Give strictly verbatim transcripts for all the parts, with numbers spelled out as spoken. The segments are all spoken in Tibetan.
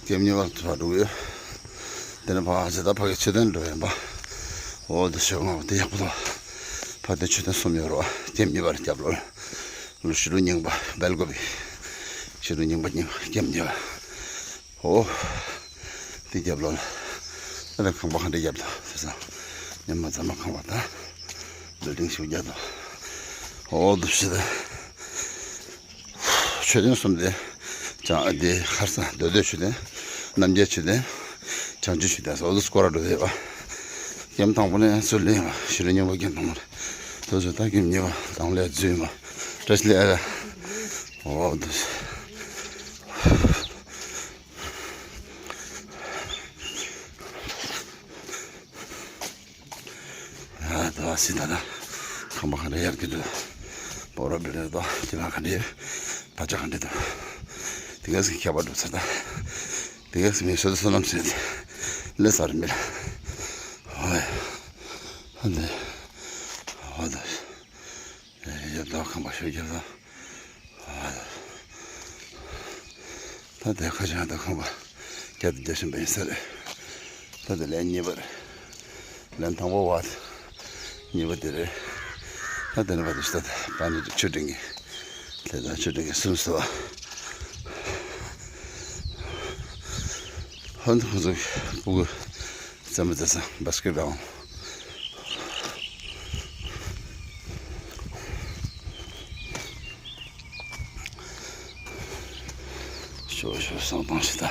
ཀེམ་གཉིས་པ་ལ་འགྲོ་གི་ཡོད། དེ་ནས་ཕར་ཇི་ལྟར་ཕ་གི་མཆོད་རྟེན་འགྲོ་ཡིན་པ། འོ་དེ་ཞོགས་ང་དེ་ཡག་པོ་འདུག་ཕ་དེ་མཆོད་རྟེན་གསུམ་ཡོད་རེད་པ། ཀེམ་གཉིས་པ་ལ་རྒྱབ་ལོགས་ལ། ལུ་ཤི་རུ་རྙིང་པ་སྦེལ་ཀོབ་པི། ཤི་རུ་རྙིང་པ་རྙིང་པ་ཀེམ་གཉིས་པ། འོ། དེ་རྒྱབ་ལོགས་ལ། ཨ་ལ་ཁང་པ་ག་འདྲ་རྒྱབ་འདུག་ཟེར་ཙང་། ཉི་མ་ཚང་མ་ཁང་པ་དང་། བིལ་ཌིང་ཞིག་རྒྱབ་འདུག་འོ་དེ་ཞིག་དང་། མཆོད་རྟེན་གསུམ་དེ། བྱང་དེ་ཁར་ས་མདོ་སྟོད་མཆོད་རྟེན། རྣམ་རྒྱལ་མཆོད་རྟེན། བྱང་ཆུབ་མཆོད་རྟེན་སོགས་སྐོར་ར་འགྲོ་བསྡད་པ། ཀེམ་དང་པོ་ནས་ཚུར་ལེན་པ་ཤི་རུ་རྙིང་པ་ཀེམ་དང་པོ་ནས། དེ་ཚོ་ད་ཀེམ་གཉིས་པ་དང་ལས་འཛུལ་མ། བཀྲ་ཤིས་བདེ་ལེགས། འོ་དེ། ཡ་ད་སི་ད་ད། ཁང་པ་ག་འདྲ་ཡར་གི་འདུག་སྤོ་ར་བི་རེ་དོ་དེ་བ་ག་འདྲ་ཡོད། ད་ཆ་ག་འདྲ་འདུག་དེ་ག་སི་ཁྱད་པར་འགྲོ་ཚར་ད། དེ་ག་སི་མི་སོ་སོ་ནམ་སེ། ལེ་སར་མི་ལ། ཧོ་ཡ། ཧ་ལེ། ཧོ་ད། ཡ་ད་ཁང་པ་ཤོད་རྒྱབ་ད། ད་དེ་ཁ་བྱང་དང་ཁང་པ་བརྒྱ་དང་བརྒྱ་བཞིན་པ་ཡིན་ས་རེད། ད་དེ་ལན་གཉིས་པ་རེད། ལན་དང་པོ་བ་དང་གཉིས་པ་དེ་རེད། ད་དེ་ནས་བ་དེ་ཤི་ད་དེ་པ་ནི་ཆུ་སྤྲིན་གྱི། དེ་ད་ཆུ་སྤྲིན་གྱི་སུམ་སུ་བ། ཧོན་ཁོ་ཚོ་སྤུ་གུ། རྩེད་མོ་རྩེ་ས་བྷ་སི་ཀེ་ཊི་གྷ་རའུན་ཌི། ཤོ་ཤོ་སང་བཏང་ཞིག་ད།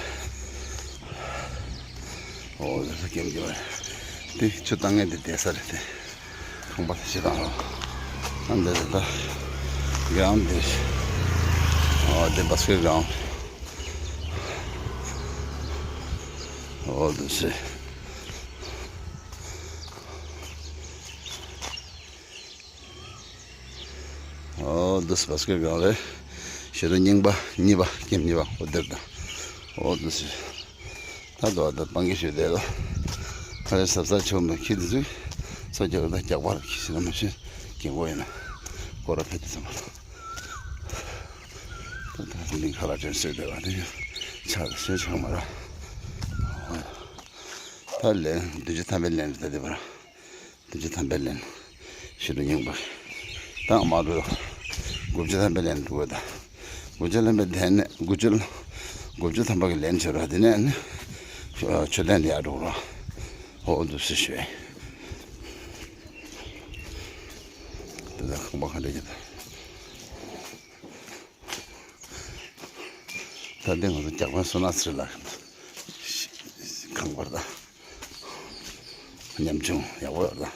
འོ་དེ་ཚོ་ཀེམ་རྒྱབ་པ་རེད། དེ་ཆུ་བཏང་མཁན་དེ་བསྡད་ས་རེད་དེ། ཁང་པ་དེ་ཞིག་དང་། ཨ་འདི་རེད་ད། གྷ་རའུན་ཌི་དེ་རེད། འོ་དེ་བྷ་སི་ཀེ་ཊི་གྷ་རའུན་ཌི། འོ་དེ་ཚོ། འོ་འདི་སུ་བྷ་སི་ཀེ་ཊི་གྷ་རའུན་ཌི་རེད། ཤི་རུ་རྙིང་པ་གཉིས་པ་ཀེམ་གཉིས་པ་འོ་དེར་དང་། འོ་འདི་སུ། ད་དོ་ད་སྤང་གི་ཞུ་བསྡད་ལ། ཁ་ལས་ཟབ་ཟབ་ཆོག་མ་ཁྱི་འདི་ཚོས། སོ་རྒྱག་ད་རྒྱག་པར་ཁྱི་ཞིག་ན་མ་ཤེས། རྒྱན་གོ་ཡིན་ན། སྐོར་ར་ཕེབས་ཏེ་ཚང་མ། ད་ད་འདི་ཁ་ལ་དྲན་སོས་བསྡད་པ་དེ། ཆག་ད་ཤེས་ཆག་མ་ར། ད་ལན་བདུན་ཅུ་ཐམ་པའི་ལན་རེད་ད་དེ་བར། བདུན་ཅུ་ཐམ་པའི་ལན། ཤི་རུ་རྙིང་པ། ད་མ་འགྲོ། དགུ་བཅུ་ཐམ་པའི་ལན་འགྲོ་དགོས་ད། དགུ་བཅུ་ཐམ་པའི་ལན་ནི་དགུ་བཅུ། དགུ་བཅུ་ཐམ་པ་གི་ལན་བྱེད་རོགས་དེ་ནས་ནི། མཆོད་རྟེན་ལ་ཡར་འགྲོ་རོགས། ཧོ་འདུག་སེ་ཞོད། དེ་ད་ཁང་པ་ག་འདྲ་ཡིན་ད། ད་འདི་ང་ཚོ་རྒྱ་དཔོན་བསོད་ནམས་ཚེ་རིང་ལགས་ཁང་པར་ད། ཉམ་ཆུང་ཡག་པོ་ཡོད་ད།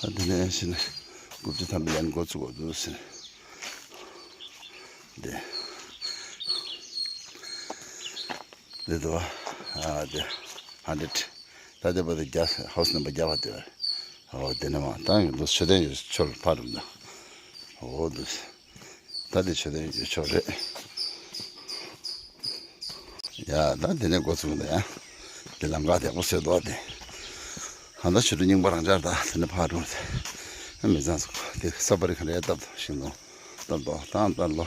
ད་འདི་ནས་ཕྱིན་ནས་དགུ་བཅུ་ཐམ་པའི་ལན་འགོ་བཙུགས་དགོས་འདུག་ཟེར། འདི། འདི་འདུག་བ། ཨ་འདི། ཧན་ཌེ་ཌི། ད་འདི་བར་དུ་བརྒྱ། ཧའུ་སི་ནམ་བར་བརྒྱ་བ་དེ་བ། འོ་འདི་ནས་མ་ད་འདི་མཆོད་རྟེན་ཡོད་ཆོག་ཕར་རུ་འདུག་འོ་འདི། ད་འདི་མཆོད་རྟེན་ཡོད་ཆོག་རེད། ཡ་ད་འདི་ནས་འགོ་ཚུགས་འདུག་ཡ། འདི་ལམ་ཁ་དེ་པོ་སེ་འདུག་དེ། ཧ་ད་ཆུ་ཏོ་རྙིང་པ་རང་འཇགས་ད་དེ་ནས་ཕར་རུ་འདུག་མི་ཚང་ཚོ་དེ་ས་པ་རི་ག་ལས་བཏབ་ཤིང་ནོ། ད་ལོ་ད་ད་ལོ།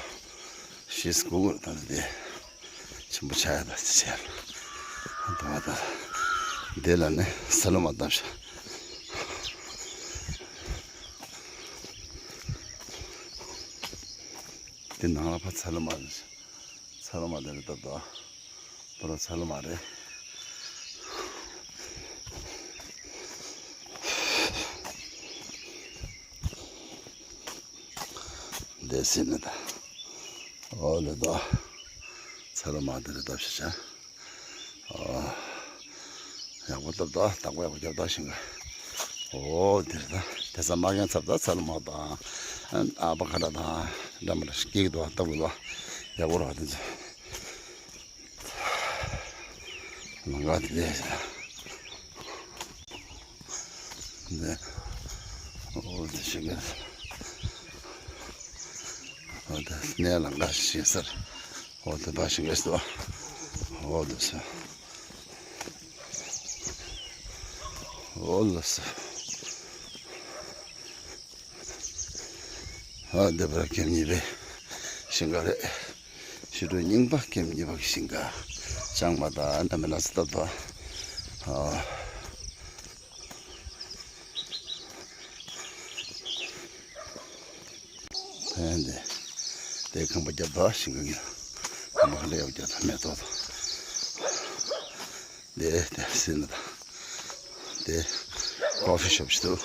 ཤིས་གུ་གུ་ད་དེ་ཆེན་པོ་ཆགས་ཡ་ད་ཅི་བྱས་ལ། ད་ད་དེ་ལ་ནི་ས་ལོ་མ་བཏབ་ཤག་དེ་ནང་ལ་ཕ་ཚ་ལོ་མ་རེད། ཚ་ལོ་མ་དེ་རེད་ད་ད། པོ་ར་ཚ་ལོ་མ་རེད། འདས་ཟིན་ནི་ད། ཨོ་ལེ་ད། ཚ་ལོ་མ་དེ་རེད་ད་ཤི་ཆ། ཨོ། ཡག་པོ་སྟབས་ད་བདག་པོ་ཡག་པོ་རྒྱབ་ད་ཤིང་ག་ཨོ་དེ་རེད་ད། དེ་ས་མ་རྒན་ཚབ་ད་ཚ་ལོ་མ་ད། ཨ་པ་ཁ་ད་ད། འདྲ་མ་ར་ཤི་ཀེག་ད་སྟབས་གི་ད། ཡག་པོ་ར་དེ་ཚོ། ལང་ཀ་དེ་ལས་ནས་འོ་དེ་ཞིག་གི་འོ་དེ་ནས་ལང་ཀ་ཞིག་ཟེར། འོ་དེ་པ་ཞིག་གི་སོ། འོ་དེ་སོ། ཨོ་ལགས་སོ། ཨ་འདི་པར་ཀེམ་གཉིས་པའི་ཞིང་ཁ་རེད། ཕྱི་དྲོ་རྙིང་པ་ཀེམ་གཉིས་པ་གི་ཞིང་ཁ། ལྕང་མ་དང་གནམ་མེད་ན་ཚ་བཏབ་པ། ཨ། ཕན་དེ། དེ་ཁང་པ་རྒྱབ་དང་ཞིང་ཁ་གི། ཁང་པ་ཧ་ལས་ཡག་རྒྱབ་དང་མེ་ཏོག་དང་། དེ་དེ་སྲིད་ན་དང་། དེ་ཀོ་ཕི་ཤོབ་ཞིག་འདུག་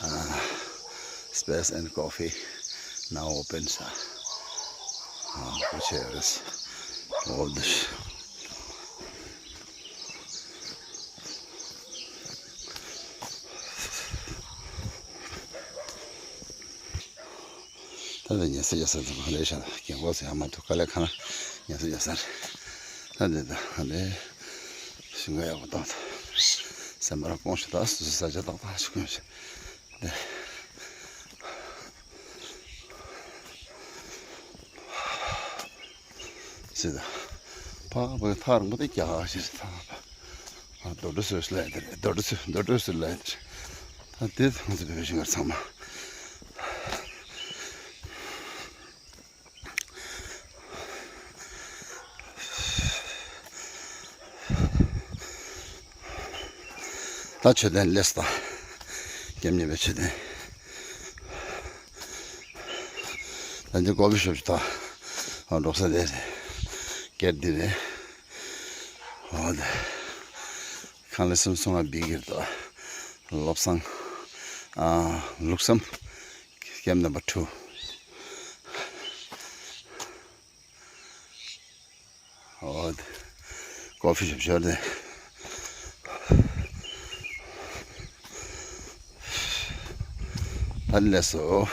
ཨ། Space and Coffee now open ས། ཨ་ཁོ་ཆེ་རེད། All this། ད་ལྟ་ཉལ་ས་རྒྱག་ས་དང་ལས་བྱ་རྒན་གོག་ཚོ་ཡང་མ་ཐུག་དཀའ་ལས་ཁག་ན་ཉལ་ས་རྒྱག་ས་རེད། ད་འདི་ད་ལས་ཞིང་ཁ་ཡག་པོ་བཏང་ཐུབ། སེམས་པ་རང་སྐོང་ཞིག་ད་སོ་སོ་ས་ཆ་ཏག་ཏག་ཞིག་སྐོང་ཞིག་འདི། སྲིད་དང་། ཕ་བོའི་ཐག་རིང་པོ་དེ་རྒྱག་ཞེས་ཐག་པ། རྡོ་གྲུ་སོས་ལས་དེ་རེད། རྡོ་གྲུ་སོས་རྡོ་གྲུ་སོས་ལས་དེ་རེད། ད་དེ་ང་ཚོ་བོད་པའི་ཞིང་ཁར་ཚང་མ། ད་མཆོད་རྟེན་སླེབས་སོང་། ཀེམ་གཉིས་པའི་མཆོད་རྟེན། ད་འདི་ཀོ་ཕི་ཤོབ་ཅིག་ད། ཨ་འབྲོག་ས་དེ་རེད། སྒེར་འདི་རེད། ཨོ་དེ། ཁང་ལས་གསུམ་སོང་ང་བིག་གིར་ད། བློ་བཟང་། ཨ། ལུགས་བཟང་། ཀེམ་ནམ་བར་ཊུ། ཨོ། ཀོ་ཕི་ཤོབ་ཤོར་ཏེ། ད་ལས་སོ།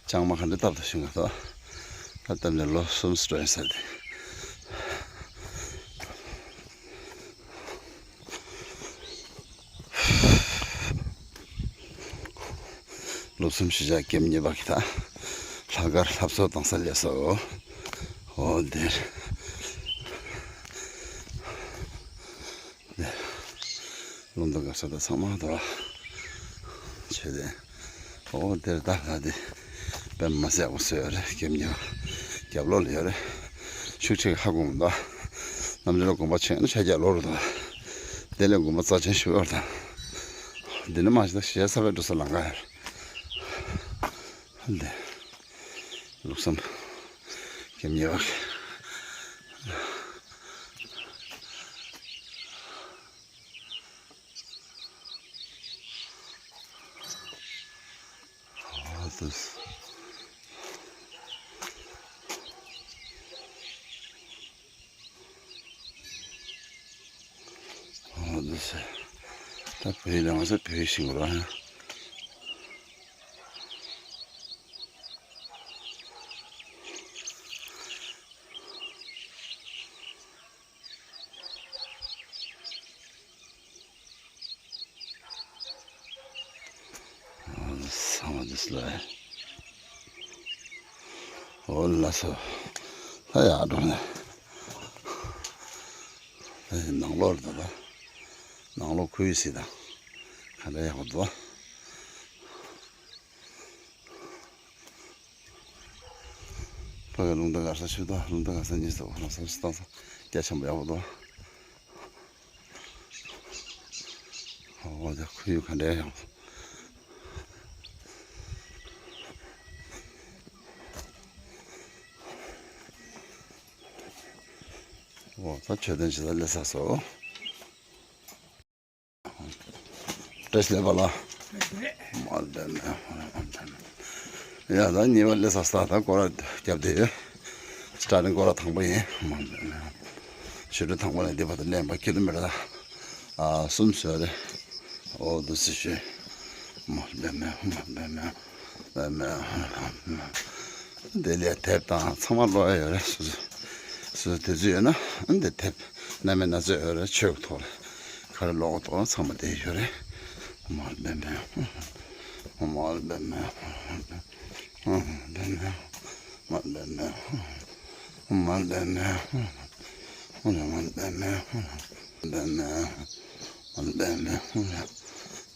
ལྕང་མ་ག་འདྲ་བཏབ་ད་ཤིང་ག་ད། ད་བཏབ་ནས་ལོ་གསུམ་སྲོལ་ཡིན་ས་དེ། ལོ་གསུམ་གཞིས་ཆགས་ཀེམ་གཉིས་པ་གི་ད། ལྷག་དཀར་ལྷ་བཟོ་བཏང་ས་ལས་སོ། ཨོ་དེར། རླུང་རྟ་ག་ས་ད་ཚང་མ་དོ། ཆེ་དེ། ཨོ་དེར་ད་ལྷ་དེ། པད་མ་སེ་ཡག་པོ་བཟོས་ཡོད་རེད། ཀེམ་གཉིས་པ། རྒྱབ་ལོགས་ལ་ཡོད་རེད། ཤུགས་ཆེ་ཧ་གོ་མི་འདུག་གནམ་གྲུ་ལ་དགོན་པ་ཆེན་ན་ཆ་རྒྱག་ལོ་རུ་དང་། དེ་ལས་དགོན་པ་རྩ་ཆེན་ཞུ་བར་དང་། འདི་ནི་མ་ཤི་ད་ཞེ་ས་བའི་འགྲོ་ས་ལང་ཀ་ཡར། འདི། ལུགས་བཟང་། ཀེམ་ཉེ་བ། ཨ་ཙི། ཨ་ཙི། ད་བོད་ལ་ང་ཚོ་བོད་ཤིང་ར། ཚང་མ་འདི་སླེབས། ཨོ་ལགས་སོ། ད་ཡར་འགྲོ་ནས། ད་ནང་ལོགས་རེད་ད། ནང་ལོགས་ཁུལ་ཡོད་སྲིད་ད། ག་འདྲ་ཡག་པོ་འདུག་ཕ་གི་རླུང་རྟ་ག་ས་ཆུ་ཐོག་རླུང་རྟ་ག་ས་གཉིས་སོ་རང་ས་སུ་བཏང་ས་རྒྱ་ཆེན་པོ་ཡག་པོ་འདུག་ཨོ་དེ་ཁོར་ཡུག་ག་འདྲ་ཡག་པོ། ཨོ་ད་མཆོད་རྟེན་ཇི་ལྟར་སླེབས་ས་སོ། བཀྲ་ཤིས་བདེ་ལེགས་པ་ལགས། མ་ལྡན་མེད། ཡ་ད་གཉིས་པ་སླེབས་ས་ས་ད་སྐོར་ར་རྒྱབ་དེ་ཡོད། སི་ཊར་ཊིང་སྐོར་ར་དང་པོ་ཡིན། མ་ལྡན་མེད། ཞུ་རུ་དང་པོ་ནས་འདི་བར་དུ་སླེབས་པ་ཀི་ལོ་མི་ཊར་ཨ་གསུམ་བཟོས་རེད། ཨོ་དུ་སི་ཞུ། མ་ལྡན་མེད། མ་ལྡན་མེད། ལྡན་མེད། དེ་ལས་དེབ་དང་ཚང་མ་ཀློག་ཡ་ཡོད་རེད། སོ་སོ་སོ་སོ་དེ་ཚོ་ཡོད་ན་ཨ་འདི་དེབ་སྣ་མིན་སྣ་ཚོགས་ཡོད་རེད། ཆོས་ཀྱི་ཐོག་ལ་ག་རེ་ཀློག་དགོས་ཚང་མ་དེ་ཡོད་རེད། མ་ལྡན་མེད། མ་ལྡན་མེད། མ་ལྡན་མེད། མ་ལྡན་མེད། མ་ལྡན་མེད། ཧུ་ལ་མ་ལ་པད་མ་ཧུ་ལ། པད་མ་ཧུ་ལ།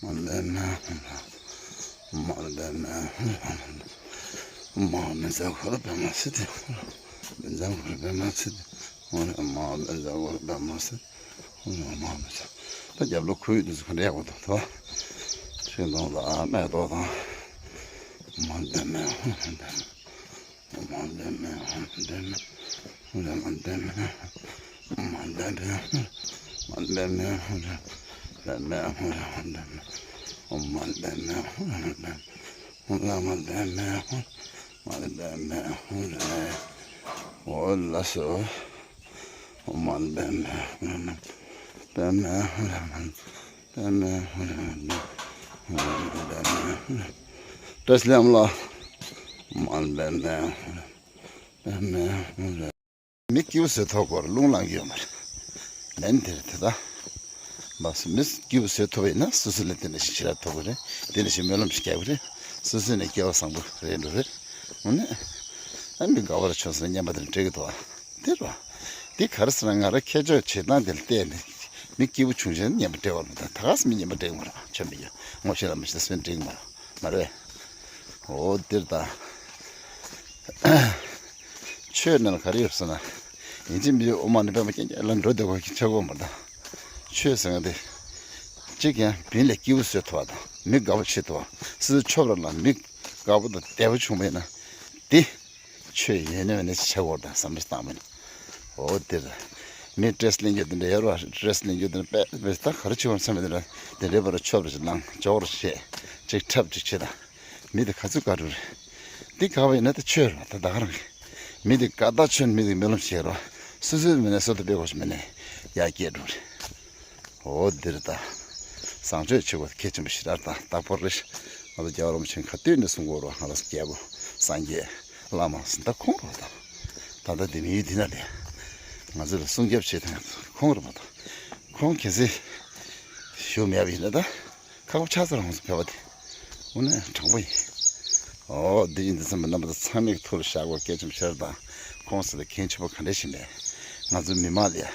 མ་ལ་པད་མ་ཧུ་ལ། མ་ལ་པད་མ་ཧུ་ལ། མ་མི་ཟ་ཁོ་ལ་པད་མ་སི་ཏི་ཧུ་ལ། མི་ཟ་ཁོ་ལ་པད་མ་སི་ཏི་ཧུ་ལ། མ་མི་ཟ་ཁོ་ལ་པད་མ་སི་ཏི་ཧུ་ལ། མ་མི་ཟ། ད་རྒྱབ་ལོགས་ཁོའི་དུས་སུ་ག་འདྲ་ཡག་པོ་འདུག་དོ། ཤིང་སྡོང་དང་སྨད་ཏོག་དང་། མ་ལ་པད་མ་ཧུ་ལ། པད་མ། བཀྲ་ཤིས་བདེ་ལེགས། མི་སྐྱིད་པོ་བཟོས་ཐོག་སྐོར་རླུང་ལངས་ཡོད་མ་རེད། ལན་དེར་དེ་ད། མ་སུ་མི་སྐྱིད་པོ་བཟོས་ཐུབ་པ་ཡིན་ན་སོ་སོ་ལ་དེ་འདྲ་ཞིག་ཞེ་དྲག་ཐོབ་གི་རེད། དེ་འདྲ་ཞིག་སྨོན་ལམ་ཞིག་རྒྱག་གི་རེད། སོ་སོ་ནས་སྐལ་བ་བཟང་པོ་རེད་འགྲོ་རེད། འོ་ནས། ཨ་མི་དགའ་བར་བྱུང་སོང་སྙམ་པ་དེ་འདྲ་འགྲིག་གི་འདུག་ཨ། དེ་རེད་བ། འདི་ག་རེ་ཟེར་ན་ང་རང་ཁྱད་ཆོས་བྱེད་སྟངས་དེ་ལ་བལྟས་ནས་མི་སྐྱིད་པོ་བྱུང་བྱས་ན་སྙན་པ་སྤྲད་པ་མ་གཏོགས་ད་ག་སེ་མི་སྙན་པ་སྤྲད་ཀྱི་མ་རེད། ཆོས་མི་སྐྱོ་ངོ་ཤེས་ལ་མི་ཤེས་ད་སེ་འགྲིག་གི་མ་རེད། མ་རེད། འོ་འདིར་ད། ཆོས་ནང་ལ་ག་རེ་ཡོད་ཟེར་ན། ཡིན་གཅིག་མིན་གཅིག་དབུ་མ་ནས་པད་མ་རྐྱང་རྐྱང་ལ་འགྲོ་བསྡད་དགོས་ཀྱི་ཆགས་ཀྱི་ཡོད་མ་རེད་ད། ཆོས་ཟེར་མཁན་དེ། གཅིག་ཀྱང་མི་ལ་སྐྱིད་པོ་བཟོ་ཐུབ་པ་དང་མི་དགའ་པོ་བྱེད་ཐུབ་པ། སོ་སོའི་ཕྱོགས་ར་ལ་མི་དགའ་པོ་དང་བདེ་པོ་བྱུང་བ་ཡིན་ན། དེ། ཆོས་ཡིན་ནའི་མིན་ནའི་ཆགས་ཀྱི་ཡོད་རེད་ད་བསམ་བློ་བཏང་བ་ཡིན་ན། འོ་དེ་རེད། མི་སྟྲེ་སི་ལེན་རྒྱུ་དེ་འདྲ་ཡོད་རེད་བ། སྟྲེ་སི་ལེན་རྒྱུ་དེ་འདྲ་དཔེ་དཔེ་ད་ག་རེ་བྱེད་དགོས་བསམ་པ་དེ་འདྲ། དེ་འདྲའི་བར་ཆོབ་རེ་ཞིག་ལངས་འཇོག་རེ་བྱེད། ཅིག་འཁྲབ་ཅིག་བྱེད་ད། མི་དེ་ག་ཚོད་དགའ་འགྲོ་རེད། འདི་དགའ་བ་ཡིན་ན་དེ་ཆོས་རེད་ད་ད་ག་རང་གི། མི་དེ་དགའ་ད་ཆོས་མི་དེ་སྨོན་ལམ་བྱེད་རོགས། སོ་སོའི་མི་ནས་སོ་ཐུབ་པའི་སྒོ་ཞིག་མི་ནས་ཡར་སྐྱེད་འགྲོ་རེད། འོ་འདིར་ད། བཟང་སྤྱོད་བྱེད་དགོས་གལ་ཆེན་པོ་ཞེ་དྲག་ད་ད་པོ་རེད། ང་ཚོ་རྒྱལ་བ་རིན་པོ་ཆེས་ག་དུས་ནས་གསུང་གི་ཡོད་རེད་བ། ང་ལ་རྒྱལ་པོ་སངས་རྒྱས་བླ་མ་ཟེར་ད་ཁོང་རེད་བ་ད། ད་ལྟ་འདི་མི་ཡུལ་འདི་ན་ལས་ང་ཚོ་ལ་སྲུང་སྐྱོབ་བྱེད་མཁན་ཁོང་རེད་བ་ད། ཁོང་གལ་སྲིད་བཞུགས་མེད་པ་ཡིན་ན་ད། ཁག་པོ་ཆགས་ཚར་ང་ཚོ་བོད་པ་དེ། དངོས་གནས་དྲང་པོ་ཡིན། ཨོ་འདི་ཡིན་འདི་ཚང་མ་རྣམ་པ་ཚོ་ཚང་མའི་ཐུགས་ལ་བཞག་དགོས་སྐད་ཆ་བཤད་དང་། ཁོང་ཚོ་ལ་གལ་ཆེན་པོ་ག་འདྲ་ཞིག་མེད། ང་ཚོ་མི་མང་ལ་ཡ།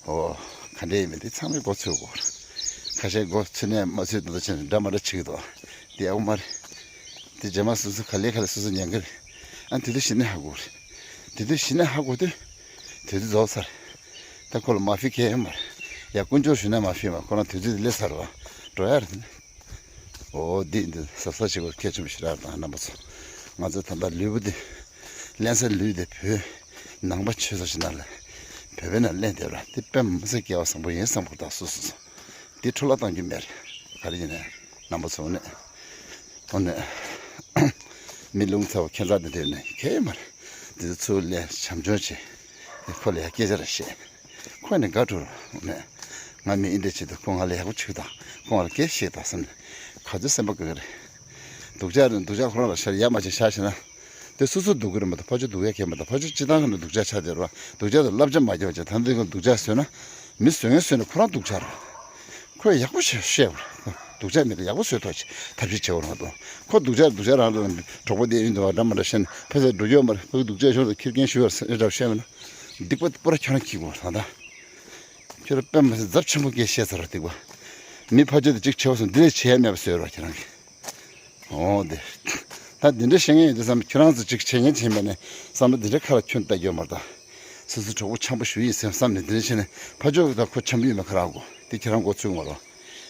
ཨོ་ག་འདྲ་ཡིན་མིན་འདི་ཚང་མས་མགོ་ཚོས་དགོས། ཁ་ཤས་མགོ་ཚོས་ནས་མ་ཚོས་འདུག་ད་ཕྱིན་འདྲ་མ་འདྲ་བྱེད་ཀྱི་འདུག་འདི་ཡག་པོ་མ་རེད། འདི་རྗེས་མ་སོ་སོ་ག་ལེ་ག་ལེ་སོ་སོ་ཉན་གི་རེད། ཨ་དེ་དུས་གཞི་ནས་ཧ་གོ་རེད། དེ་དུས་གཞི་ནས་ཧ་གོ་དུས། དེ་དུས་རྫོགས་ཚར། ད་ཁོ་ལ་མ་ཕི་གལ་ཡོད་མ་རེད། ཡ་དཀོན་མཆོག་ཞུ་ན་མ་ཕི་མ་ཁོ་རང་དུས་ཚོད་དེ་སླེབས་ཚར་བ། འགྲོ་ཡ་རེད། འོ་འདི་འདི་གཟབ་གཟབ་བྱེད་དགོས་གལ་ཆེན་པོ་ཞིག་རེད་ད་རྣམ་པ་ཚོ། ང་ཚོ་ད་ལྟ་ལུས་པོ་འདི། བརླན་ས་ལུས་འདི་བོད། ནང་པ་ཆོས་ཚོགས་ཞིག་ནང་ལ། བོད་པའི་ནང་བརླན་བསྡད་ར་འདི་དཔེ་མི་སྲིད་སྐལ་བ་བཟང་པོ་ཡིན་བསམ་དགོས་ད་སོ་སོ་སོ། འདི་འཕྲོ་བརླག་གཏང་རྒྱུ་མེད་རེད། ག་རེ་ཡིན་ནའི། རྣམ་པ་ཚོ་ནས། འོ་ནས། མི་རླུང་ཚ་བ་ཁྱད་མཚར་དེ་འདྲ་ནས་གལ་མ་རེད། འདི་ཚོ་ཚུར་ལས་བྱམས་སྐྱོང་བྱེད། ཁོ་ལ་ཡ་སྐད་ཆ་ར་བཤད། ཁོ་ནི་དགའ་འགྲོ་ར་ནས། ང་མི་ཨིན་དེ་བྱེད་དུ་ཁོ་ང་ལ་ཡག་པོ་བྱེད་དང་ཁོ་ང་ལ་སྐད་བཤད་དང་བསམ་ནས། ག་ཚོད་སེམས་པ་དགའ་གི་རེད། སྡུག་ཅག་རེད་སྡུག་ཅག་ཁོ་རང་ལ་ཤར་ཡ་མ་བྱེད་ཤ་བྱེད་ན། དེ་སོ་སོ་སྡུག་གི་རེད་མ་གཏོགས་ཕར་ཕྱོགས་སྡུག་ཡ་གལ་མ་གཏོགས་ཕར་ཕྱོགས་སྤྱི་བཏང་ཁ་ནས་སྡུག་ཅག་ཆགས་བསྡད་ར་བ། སྡུག་ཅག་དང་བསླབ་བྱ་མ་རྒྱབ་བྱས་ད་འདི་ཀ་སྡུག་ཅག་བཟོས་ན། མི་བཟོ་མཁན་བཟོས་ནས་ཁོ་རང་སྡུག་ཅག་རེད། ཁོས་ཡག་པོ་བཤད་བཤད་པ་རེད། སྡུག་ཅག་མི་དེ་ཡག་པོ་བཟོས་ཐོག་ཆེ་ཐབས་ཤེས་བྱེད་པ་རེད་མ་གཏོགས་ཁོ་སྡུག་ཅག་སྡུག་ཅག་རང་རང་གྲོགས་པོ་དེ་ཡིན་འདུག་བ་འདྲ་མ་འདྲ་བཤད་ནས་ཕ་ས་འགྲོ་རྒྱུ་མ་རེད། ཁོ་གི་སྡུག་ཅག་ཤོར་དུ་ཁྱེར་མཁན་ཞུ་བར་སེ་འདྲ་བཤད་མེད་ན། སྡིག་པ་པོ་ར་ཁྱོད་རང་འཁྱེར་དགོས་ད་ལྟ། ཁྱོད་རང་དཔེ་མ་སྲིད་རྫབ་ཆེན་པོ་སྐད་བཤད་ཚར་བ་སྡིག་པ། མི་ཕ་ཆོས་དེ་གཅིག་བྱེད་པ་སོང་འདི་ལས་བྱེད་ཡ་མེད་པ་བཟོས་ར་ཁྱེད་རང་གིས། འོ་དེ། ད་འདི་འདྲ་བཤད་མཁན་ཡོད་དུས་བསམ་ཁྱོད་རང་ཚོ་གཅིག་བྱེད་མཁན་བྱེད་མེད་ནས་བསམ་བློ་འདི་འདྲ་ཁ་ལ་ཁྱོན་བཏང་རྒྱུ་མ་རེད་ད། སོ་སོ་གྲོགས་པོ་འཆམ་པོ་ཞུ་ཡིན་སེམས་བསམ་ནས་འདི་འདྲ་བྱས་ནས་ཕ་ཕྱོགས་ཀྱི་ད་ཁོ་འཆམ་པོ་ཡོད་མེད་ཁ་རག་གོ་དེ་ཁྱེད་རང་མགོ་ཚོས་མ་རོགས།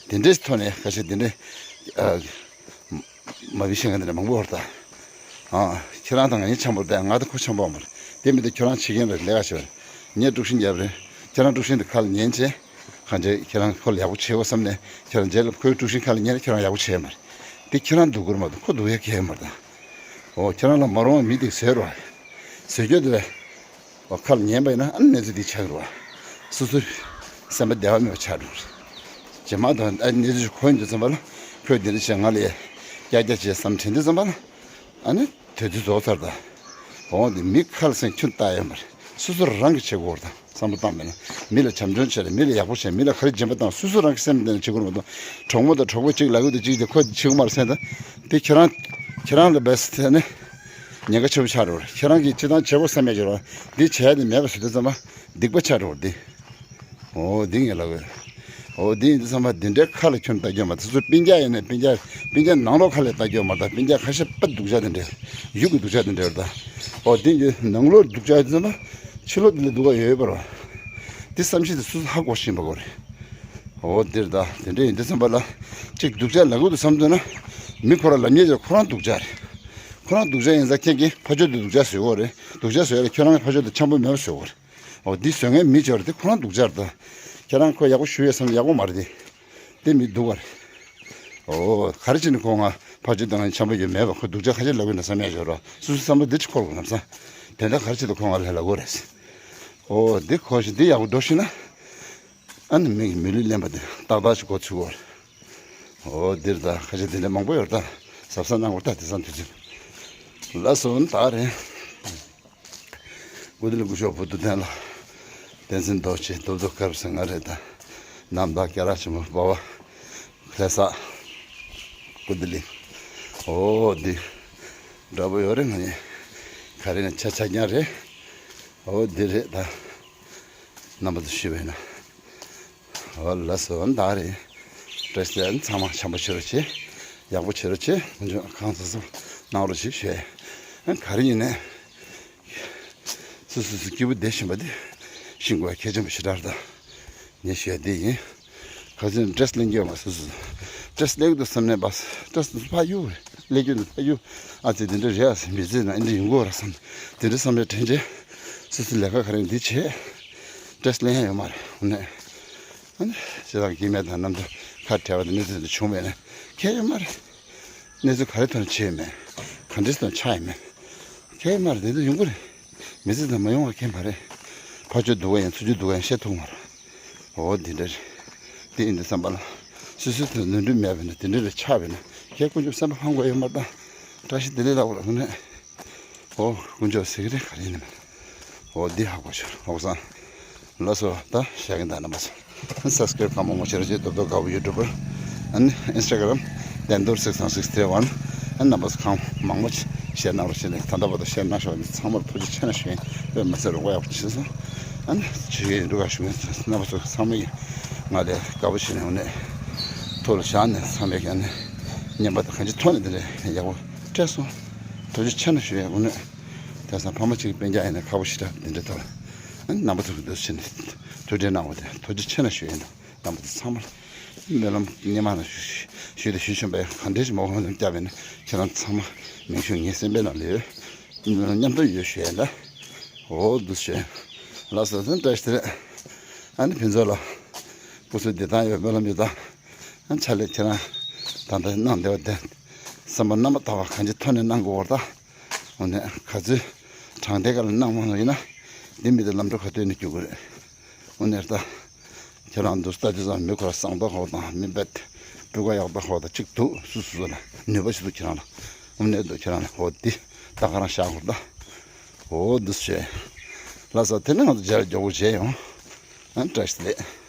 དེ་འདྲའི་ཐོག་ནས་ཁ་ཤས་དེ་འདྲའི་ཨ། མ་བི་ཤེས་མཁན་དེ་འདྲ་མང་པོ་ཡོད་རེད་ད། ཨ། ཁྱེད་རང་དང་ང་གཉིས་འཆམ་པོ་རེད་ང་དང་ཁོ་འཆམ་པོ་མ་རེད། དེ་མི་དེ་ཁྱོད་རང་བྱེད་མཁན་རེད་ལས་ཀ་བྱེད་པ་རེད། ངས་དཀྲུག་ཤིང་བརྒྱབ་རེད། ཁྱེད་རང་དཀྲུག་ཤིང་དེ་ཁ་ལ་ཉན་བྱས། གང་བྱས་ཁྱེད་རང་ཁོ་ལ་ཡག་པོ་བྱེད་དགོས་བསམ་ནས་ཁྱེད་རང་རྗེས་ལ་ཁོའི་དཀྲུག་ཤིང་ཁ་ལ་ཉན་ནས་ཁྱེད་རང་ཡག་པོ་བྱས་མ་རེད། དེ་ཁྱེད་རང་སྡུག་གི་རེད་མ་གཏོགས་ཁོ་སྡུག་ཡ་གང་ཡང་མ་རེད་ད། འོ་ཁྱེད་རང་ལ་མ་རུང་བ་མི་དེ་བཟོས་རོགས། བཟོས་རྒྱུ་དེ་བས། འོ་ཁ་ལ་ཉན་པ་ཡིན་ན་ཨ་ནི་གནས་ཚུལ་འདི་ཆགས་ཀྱི་རེད་བ། སོ་སོའི་སེམས་པ་བདེ་བ་མེད་པ་ཆགས་འགྲོ་གི་རེད། རྗེས་མ་དང་ཨ་ནི་གནས་ཚུལ་ཞིག་གོ་ཡོང་དུས་ཙམ་པ་ལ་ཁོས་འདི་འདྲ་བྱས་ང་ལ་ཡ་ཀྱག་ཀྱག་བྱས་བསམ་དྲན་དུས་ཙམ་པ་ལ་ཨ་ནི་དུས་ཚོད་རྫོགས་ཚར་ད། འོ་འདི་མི་ཁ་ལ་སེང་ཁྱོན་བཏགས་ཡོད་མ་རེད། སོ་སོ་རང་གིས་བྱེད་དགོས་རེད་ད། བསམ་བློ་བཏང་མེད་ན། མི་ལ་བྱམས་སྐྱོང་བྱས་རེད། མི་ལ་ཡག་པོ་བྱས། མི་ལ་ག་རེ་སྦྱིན་པ་བཏང་སོ་སོ་རང་གི་སེམས་གཏིང་ནས་བྱེད་དགོས་རེད་མ་གཏོགས། གྲོགས་མོ་དང་གྲོགས་པོ་གཅིག་ལབ་ཀྱི་འདུག་གཅིག་དེ་ཁོས་བྱེད་དགོས་མ་རེད་ཟེར་ད། དེ་ཁྱེད་རང་ཁྱེད་རང་ལ་བས་ཟེར་ནས། ཉེན་ཁ་ཆེ་པོ་ཆགས་འགྲོ་བ་རེད། ཁྱེད་རང་གིས་སྤྱིར་བཏང་བྱེད་དགོས་བསམ་ཡ་ཅིག་རེད་བ། འདི་བྱས་ཏེ་མེད་པ་བཟོས་དུས་ཙམ་པ་སྡིག་པ་ཆགས་འགྲོ་བ་རེད་འདི། འོ་འདི་ངས་ལབ་དགོས། འོ་འདི་ཡིན་དུས་ཙམ་པ་འདི་འདྲའི་ཁ་ལ་ཁྱོན་ལྟ་རྒྱུ་མ་ད་སོ་སོ་སྤུན་ཀྱག་ཡིན་ན་སྤུན་ཀྱག་སྤུན་ཀྱག་ནང་ལོགས་ཁ་ལ་ལྟ་རྒྱུ་མ་ད་སྤུན་ཀྱག་ཁ་ཤས་པ་སྡུག་ཅག་དེ་འདྲ་ཡུག་གི་སྡུག་ཅག་དེ་འདྲ་རེད་ད། འོ་འདི་ཡིན་ནང་ལོགས་སྡུག་ཅག་ཡིན་དུས་ཙམ་པ་ཕྱི་ལོགས་འདི་ལ་སྡུག་ག་ཡོད་ཡོད་པ་རེད་བ། འདི་བསམ་ཤེས་དེ་སོ་སོ་ཧ་གོ་ཤེས་པ་དགོས་རེད། འོ་འདིར་ད་དེ་འདྲ་ཡིན་དུས་ཙམ་པ་ལ་གཅིག་སྡུག་ཅག་ལབ་དགོས་འདུག་བསམ་འདུག་ན་མི་ཁོ་རང་ལབ་མཁན་ཅིག་ཁོ་རང་སྡུག་ཅག་རེད། ཁོ་རང་སྡུག་ཅག་ཡིན་ཙང་ཁྱེད་ཀྱིས་ཕར་ཕྱོགས་དེ་སྡུག་ཅག་བཟོས་ཡོད་རེད། སྡུག་ཅག་བཟོས་ཡོད་རེད། ཁྱོད་རང་གིས་ཕར་ཕྱོགས་དེ་འཆམ་པོ་མེད་པ་བཟོས་ཡོད་རེད། འོ་འདི་བཟོ་མཁན་མི་ཅིག་ཡོད་རེད། དེ་ཁོ་རང་སྡུག་ཅག་རེད་ད། ཁྱེད་རང་ཁོ་ཡག་པོ་ཞུ་ཡས་བསམ་ཡག་པོ་མ་རེད་དེ། དེ་མི་སྡུག་པ་རེད། འོ་ག་རེ་བྱས་ནས་ཁོ་ང་ཕར་ཕྱོགས་དེ་ང་འཆམ་པོ་ཡོད་མེད་པ་ཁོ་སྡུག་ཅག་ཁ་ཤས་ལབ་གི་ན་བསམ་ཡག་ཅིག་ཡོད་རེད། སོ་སོའི་བསམ་བློ་འདི་ཅིག་འཁོར་དགོས་ལབ་ས། དེ་འདྲ་ག་རེ་བྱས་ནས་ཁོ་ང་ལ་ལབ་དགོས་རེད། འོ་འདི་ཁོ་ཞིག་འདི་ཡག་པོ་འགྲོ་ཤེས་ན། ཨ་ནི་མི་གི་མི་ལུས་ལེན་པ་དེ་ཏག་ཏག་ཅིག་འགོ་ཚུགས་དགོས་རེད། འོ་འདིར་ད་ཁ་ཤས་དེ་འདྲ་མང་པོ་ཡོད་རེད་ད། གཟབ་གཟབ་གནང་དགོས་རེད་ད། དེང་སང་དུས་ཚོད། ལགས་སོ་ད་རེད། ཀུ་ཏི་ལི་སྐུ་ཞབས་བུ་སྡུག་ལྡན་ལ། བསྟན་འཛིན་རྡོ་རྗེ་རྡོ་རྡོ་དཀར་ཟེར་ང་རེད་ད། རྣམ་དག་སྐྱ་ར་ཆེན་མོ་སྦ་བ། ལྷ་ས། ཀུ་ཏི་ལི། འོ་འདི། འདྲ་པོ་ཡོད་རེད་ང་ནི། ག་རེ་ནས་ཆ་ཆ་རྐྱང་རེད། འོ་འདི་རེད་ད། རྣམ་པ་ཚོ་ཤེས་པས་ན། འོ་ལགས་སོ་ད་རེད། བཀྲ་ཤིས་བདེ་ལེགས། ཚང་མ་འཆམ་པོ་བྱེད་རོགས་བྱེད། ཡག་པོ་བྱེད་རོགས་བྱེད། ཀུན་སྤྱོད་གང་བཟང་བཟང་གནང་རོགས་ཞེས་ཞུ་ཡ། ག་རེ་ཡིན་ནའི། སོ་སོ་སོ་སྐྱིད་པོ་བསྡད་བཞིན་པ་དེ་ཤིང་དགོས་གལ་ཆེན་པོ་ཞེ་དྲག་རེད་ད། ངས་ཞུ་ཡ་དེ་ཡིན། ག་ཚོད་ཌི་རེ་སི་ལེན་གྱི་ཡོད་མ་སོ་སོ། ཌི་རེ་སི་ལེན་གྱི་འདུག་བསམ་ནས་བ། ཌི་རེ་སི་ཕ་ཡུ། ལེན་གྱི་འདུག་ཕ་ཡུ། ཨ་ཙི་དེ་འདྲ་རེད་ཨ་ཟེར། མི་ཚེ་ན་འདི་ཡིན་དགོས་ར་བསམ། དེ་འདྲ་བསམ་པའི་དྲན་རྗེས། སོ་སོ་ལས་ཀ་ག་རེ་འདི་བྱས། ཌི་རེ་སི་ལེན་ཡ་ཡོད་མ་རེད་འོ་ནས། ཨ་ནི་ཞེ་དྲག་སྐྱིད་མེད་དང་གནམ་དུ་ཁ་བྲལ་བ་དང་གནས་ཚུལ་དེ་བྱུང་བས་ན་ཁྱད་ཡོད་མ་རེད། གནས་ཚུལ་ག་རེ་ཐོན་ཆེ་ཡོད་མེད། ག་འདྲས་ཐོན་ཆག་ཡོད་མེད། ཁྱད་ཡོད་མ་རེད། དེ་ཚོ་ཡོང་གི་རེད། མི་ཚེ་དང་མ་ཡོང་བ་ཁྱད་མ་རེད། ཕར་ཕྱོགས་སྡུག་ག་ཡིན་ཚུར་ཕྱོགས་སྡུག་ག་ཡིན་བཤད་ཐུབ་མ་རེད། འོ་འདི་འདྲ་རེད། དེ་ཡིན་དུས་བསམ་པ་ལ། སོ་སོའི་ཐོག་ནོར་འཁྲུལ་མེད་པས་ན་དེ་འདྲ་རེད་ཆགས་པས་ན་ཁྱེད་ཀུན་སྤྱོད་བསམ་པ་ཕམ་དགོས་ཡོད་མ་རེད་ད། བཀྲ་ཤིས་བདེ་ལེགས་ལབ་དགོས་རེད་ངོ་ནས། འོ་དཀོན་མཆོག་ཟེར་གི་རེད་ག་རེ་ཡིན་ནམ། འོ་འདི་ཧ་གོ་ཤོར་ཧོག་སང་། ལགས་སོ་ད་ཤ་གི་ད་རྣམ་པ་ཚོ། སབ་སི་ཀ་རེབ་གང་མང་མང་བྱེད་རོགས་བྱེད། རྡོག་རྡོག་དཀར་པོ་ཡུ་ཊུབ་པར། ཨ་ནི་ཨིན་སི་ཊ་གྷ་རམ། བསྟན་རྡོར་སིག་སེ་ཝན་སིག་ཐི་རི་ཝན། ཨ་ནི་རྣམ་པ་ཚོ་གང་མང་མང་ཅིག་ཤེར་གནང་རོགས་བྱེད་ནས་ད་ལྟ་བར་དུ་ཤེར་གནང་ཤོག་ཚང་མར་ཐུགས་རྗེ་ཆེ་ན་ཞུ་ཡིན། དཔེ་མ་ཚད་རོགས་པ་ཡག་པོ་བྱེད་སོང་། ཨ་ནི་ཆོས་ཡིན་འགྲོ་ག་ཞུ་མཁན་རྣམ་པ་ཚོ་ཚང་མ་ཡིན། ང་ལས་དཀར་པོ་བྱེད་ནས་འོ་ནས་ཐོག་ལ་བཞག་ནས་ཚང་མས་ཀྱང་ནས་བརྙན་པར་དང་གང་ཅི་ཐོག་ནས་དེ་འདྲ་ཡག་པོ་སྤྲད་སོང་། ཐུགས་རྗེ་ཆེ་ན་ཞུ་ཡིན་འོ་ནས། དེང་སང་ཕ་མ་གཅིག་གི་སྤུན་ཀྱག་ཡིན་ན་ཁག་པོ་ཞེ་དྲག་འདི་འདྲ་ཐོག་ལ། ཨ་ནི་རྣམ་པ་ཚོ་གི་འདུག་ཕྱིན་ནས་ཐུགས་ཁྲལ་གནང་བ་དེ་ཐུགས་རྗེ་ཆེ་ན་ཞུ་ཡིན་འདུག་རྣམ་པ་ཚོ་ཚང་མ་སྨོན་ལམ་སྔོན་མ་ནས་ཞུས་ཏེ་ཞུས་བྱུང་བས་གང་འདྲས་ཞིག་མ་འོངས་ལ་བསྐྱབས་པས་ན་ཁྱེད་རང་ཚང་མ་མིང་ཞུ་ངའི་སེམས་པའི་ནང་ལ་ཡོད། སྨོན་ལམ་མཉམ་དུ་ཡོད་ཞུ་ཡིན་ད། འོ་འདུག་ཞུ་ཡིན། ལགས་སོ་ཚང་བཀྲ་ཤིས་བདེ་ལེགས། ཨ་ནི་ཕུན་ཚོགས་ལ་སྐུ་གཟུགས་བདེ་ཐང་ཡོད་སྨོན་ལམ་ཡོད་ད། ཨ་ནི་ཕྱག་ལས་ཁྱེད་རང་ད་ལྟ་གནང་བསྡད་པ་དེ་བསམ་པ་རྣམ་པར་དག་པ་གང་ཅི་ཐོག་ནས་གནང་དགོས་པ་རེད་ད། འོ་ནས་ག་ཚོད་དྲང་བདེན་ག་ལ་གནང་མ་གནང་ཡིན་ན་འདི་མི་དེ་ལམ་འགྲོ་ག་དུས་ནས་རྒྱུག་གི་རེད། འོ་ནས་ད་ཁྱེད་རང་འདུག་ལྟ་དུས་ཙམ་མི་ཁོ་ར་བཟང་ཐག་ཧོ་དང་མི་བེད་སྤུས་ཀ་ཡག་ཐག་ཧོ་དང་གཅིག་འདུག་སུ་སུ་སུ་ལ་ནུས་པ་ཞིག་འདུག་ཁྱེད་རང་ལ། འོ་ནས་འདུག་ཁྱེད་རང་ལ་ཧོ་འདི་ད་ག་རང་བཞག་ཧོ་ད། འོ་འདུག་བྱས། ལགས་སོ་དེ་ནས་ང་ཚོ་མཇལ་མགྱོགས་པོ་བྱས་ཡོང་། ཨ་བཀྲ་ཤིས་བདེ་ལེགས།